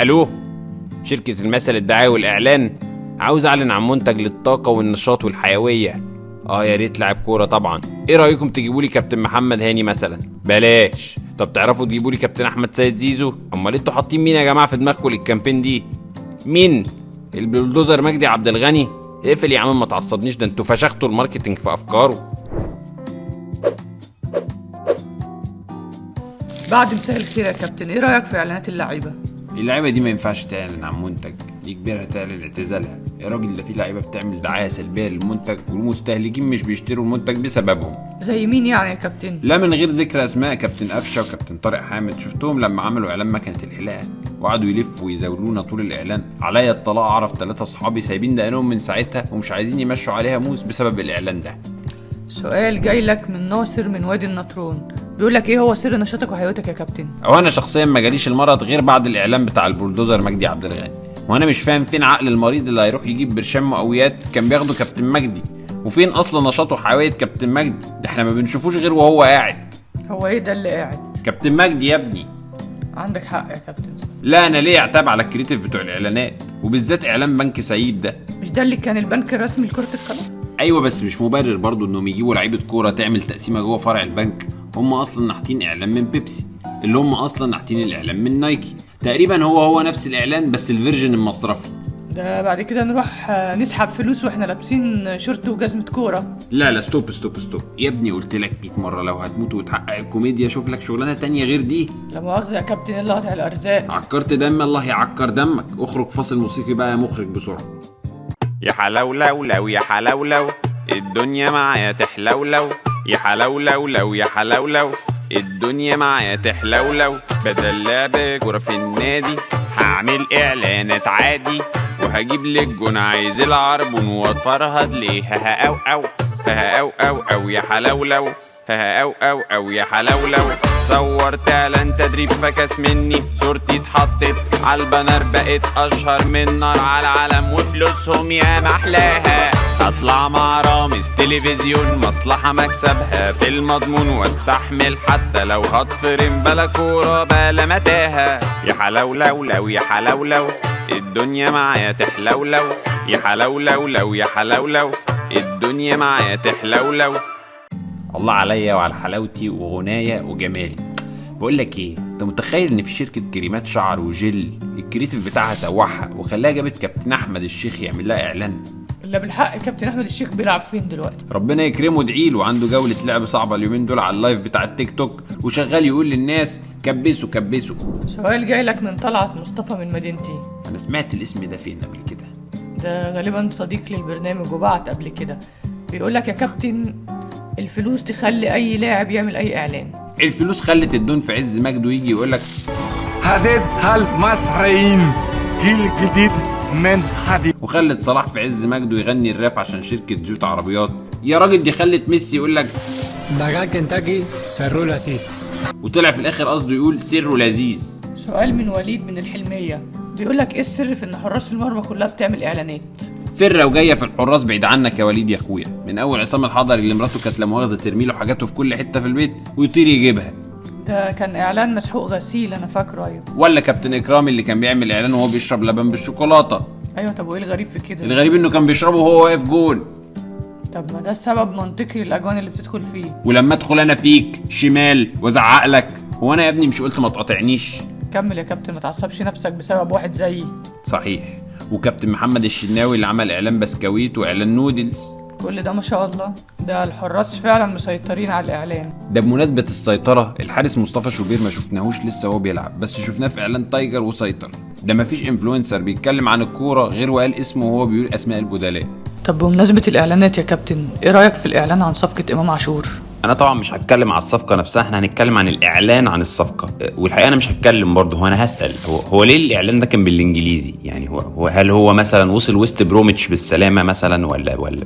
الو، شركة المثل الدعاية والاعلان، عاوز اعلن عن منتج للطاقة والنشاط والحيوية. يا ريت لاعب كورة طبعا. ايه رأيكم تجيبوا لي كابتن محمد هاني مثلا؟ بلاش. طب تعرفوا تجيبوا لي كابتن احمد سيد زيزو؟ امال انتوا حاطين مين يا جماعة في دماغكم لل campaign دي؟ مين؟ البلدوزر مجدي عبد الغني؟ اقفل يا عم ما تعصبنيش، ده انتوا فشختوا ال marketing في افكاره. بعد مساء الخير يا كابتن، ايه رأيك في اعلانات اللعيبة؟ اللعيبة دي ما ينفعش تعلن عن منتج، دي كبيرة تعلن اعتزالها. يا راجل ده في لعيبة بتعمل دعاية سلبية للمنتج والمستهلكين مش بيشتروا المنتج بسببهم. زي مين يعني يا كابتن؟ لا من غير ذكر اسماء، كابتن قفشه وكابتن طارق حامد، شفتهم لما عملوا اعلان مكنه الحلاقة وقعدوا يلفوا ويزاولونا طول الاعلان. عليا الطلاق اعرف 3 اصحابي سايبين دقنهم من ساعتها ومش عايزين يمشوا عليها موس بسبب الاعلان ده. سؤال جاي لك من ناصر من وادي النطرون، بيقول لك ايه هو سر نشاطك وحيوتك يا كابتن؟ او انا شخصيا ما جاليش المرض غير بعد الاعلان بتاع البلدوزر مجدي عبد الغني، وانا مش فاهم فين عقل المريض اللي هيروح يجيب برشام مقويات كان بياخده كابتن مجدي، وفين اصلا نشاطه وحيوية كابتن مجدي؟ ده احنا ما بنشوفوش غير وهو قاعد. هو ايه ده اللي قاعد؟ كابتن مجدي يا ابني. عندك حق يا كابتن. لا انا ليه اعتاب على ال creative بتوع الاعلانات، وبالذات اعلان بنك سعيد ده. مش ده اللي كان البنك الرسمي لكرة القدم؟ ايوه بس مش مبرر برضو انهم يجيبوا لعيبة كورة تعمل تقسيمه جوه فرع البنك. هم اصلا نحتين اعلان من بيبسي، اللي هم اصلا نحتين الاعلان من نايكي، تقريبا هو نفس الاعلان بس ال version المصرفي. ده بعد كده نروح نسحب فلوس واحنا لابسين شورت وجزمه كورة. لا لا stop stop stop يا ابني، قلت لك 100 مرة لو هتموت وتحقق الكوميديا شوف لك شغلانة تانية غير دي. لا مؤاخذة يا كابتن، الله قطع الارزاق. عكرت دم، الله يعكر دمك. اخرج فاصل موسيقي بقى يا مخرج بسرعة. يا حلولو يا حلولو الدنيا معايا تحلولو، يا حلولو يا حلولو الدنيا معايا تحلولو. بدل لعب كورة في النادي هعمل اعلانات عادي، وهجيب لك جون عايز العربون واتفرهد ليه. ها او او ها او او او يا حلولو، ها او او او يا حلولو. صورت اعلان تدريب فكس مني، صورتي اتحطت على ال banner بقت اشهر من نار على العالم، وفلوسهم يا محلاها. اطلع مع رامز تلفزيون، مصلحة مكسبها في المضمون، واستحمل حتى لو هتفرم بلا كورة بلا متاهة. يا حلولو يا حلولو الدنيا معايا تحلولو، يا حلولو يا حلولو الدنيا معايا تحلولو. الله عليا وعلى حلاوتي وغنايا وجمالي. بقول لك ايه، انت متخيل ان في شركة كريمات شعر وجل ال creative بتاعها سوحها وخلاها جابت كابتن احمد الشيخ يعمل لها اعلان؟ لا بالحق، كابتن احمد الشيخ بيلعب فين دلوقتي؟ ربنا يكرمه وادعي له، عنده جولة لعب صعبة اليومين دول على ال live بتاع التيك توك، وشغال يقول للناس كبسوا كبسوا. سؤال جاي لك من طلعت مصطفى من مدينتي. انا سمعت الاسم ده فين قبل كده؟ ده غالبا صديق للبرنامج وبعت قبل كده، بيقول لك يا كابتن الفلوس تخلي اي لاعب يعمل اي اعلان. الفلوس خلت الدون في عز مجده يجي يقول لك هدد المصريين جيل جديد من حديد، وخلت صلاح في عز مجده يغني الراب عشان شركة زيوت عربيات. يا راجل دي خلت ميسي يقول لك بقى كنتاكي سره لذيذ، وطلع في الاخر قصده يقول سره لذيذ. سؤال من وليد من الحلميه، بيقول لك ايه السر في ان حراس المرمى كلها بتعمل اعلانات؟ فره وجاية في الحراس بعيد عنك يا وليد يا اخويا، من اول عصام الحضري اللي مراته كانت لا مؤاخذة ترمي له حاجاته في كل حتة في البيت ويطير يجيبها. ده كان اعلان مسحوق غسيل انا فاكره. ايوه. ولا كابتن اكرامي اللي كان بيعمل اعلان وهو بيشرب لبن بالشوكولاته. ايوه. طب وايه الغريب في كده؟ الغريب انه كان بيشربه وهو واقف جون. طب ما ده السبب منطقي للاجوان اللي بتدخل فيه. ولما ادخل انا فيك شمال وازعق لك، هو انا يا ابني مش قلت ما تقاطعنيش؟ كمل يا كابتن، ما تعصبش نفسك بسبب واحد زيي. صحيح. وكابتن محمد الشناوي اللي عمل اعلان بسكويت واعلان نودلز. كل ده ما شاء الله، ده الحراس فعلا مسيطرين على الاعلان. ده بمناسبة السيطرة، الحارس مصطفى شوبير ما شفناهوش لسه وهو بيلعب، بس شفناه في اعلان تايجر وسيطر. ده ما فيش influencer بيتكلم عن الكورة غير وقال اسمه وهو بيقول اسماء البدلاء. طب بمناسبة الاعلانات يا كابتن، ايه رايك في الاعلان عن صفقة امام عاشور؟ انا طبعا مش هتكلم على الصفقة نفسها، احنا هنتكلم عن الاعلان عن الصفقة. والحقيقة انا مش هتكلم برضه، هو انا هسال هو ليه الاعلان ده كان بالانجليزي؟ يعني هو هل هو مثلا وصل ويست بروميتش بالسلامة مثلا،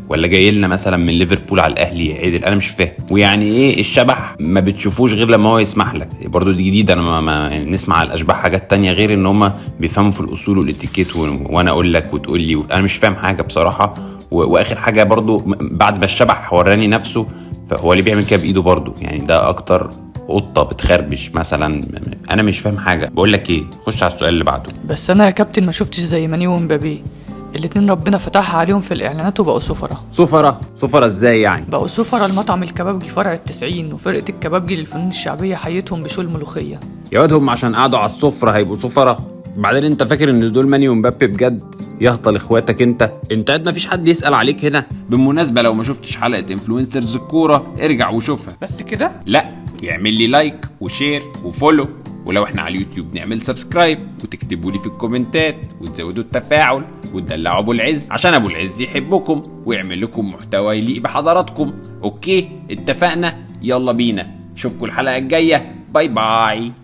ولا جاي لنا مثلا من ليفربول على الاهلي عدل؟ انا مش فاهم. ويعني ايه الشبح ما بتشوفوش غير لما هو يسمح لك؟ برضه دي جديدة، انا ما نسمع على الاشباح حاجات تانية غير ان هم بيفهموا في الاصول والاتيكيت وانا اقول لك وتقول لي، انا مش فاهم حاجة بصراحة. واخر حاجة برضه بعد ما الشبح وراني نفسه، فهو اللي بيعمل كده بايده برضه، يعني ده اكتر قطة بتخربش مثلا، انا مش فاهم حاجة. بقول لك ايه، خش على السؤال اللي بعده. بس انا يا كابتن ما شفتش زي ماني ومبابي، الاتنين ربنا فتحها عليهم في الاعلانات وبقوا سفرة. سفرة؟ سفرة ازاي يعني؟ بقوا سفرة المطعم الكبابجي فرع 90، وفرقة الكبابجي للفنون الشعبية حيتهم بشو الملوخية. يا واد هم عشان قعدوا على السفرة هيبقوا سفرة؟ بعدين انت فاكر ان دول ماني ومبابي بجد؟ يهطل اخواتك انت، انت قد ما فيش حد يسأل عليك هنا. بالمناسبة لو ما شفتش حلقة influencers الكورة ارجع وشوفها. بس كده؟ لا، يعمل لي like و share و follow، ولو احنا على اليوتيوب نعمل subscribe، وتكتبوا لي في الكومنتات، وتزودوا التفاعل، وتدلعوا ابو العز عشان ابو العز يحبكم ويعمل لكم محتوى يليق بحضراتكم. okay اتفقنا؟ يلا بينا، اشوفكم الحلقة الجاية. bye bye.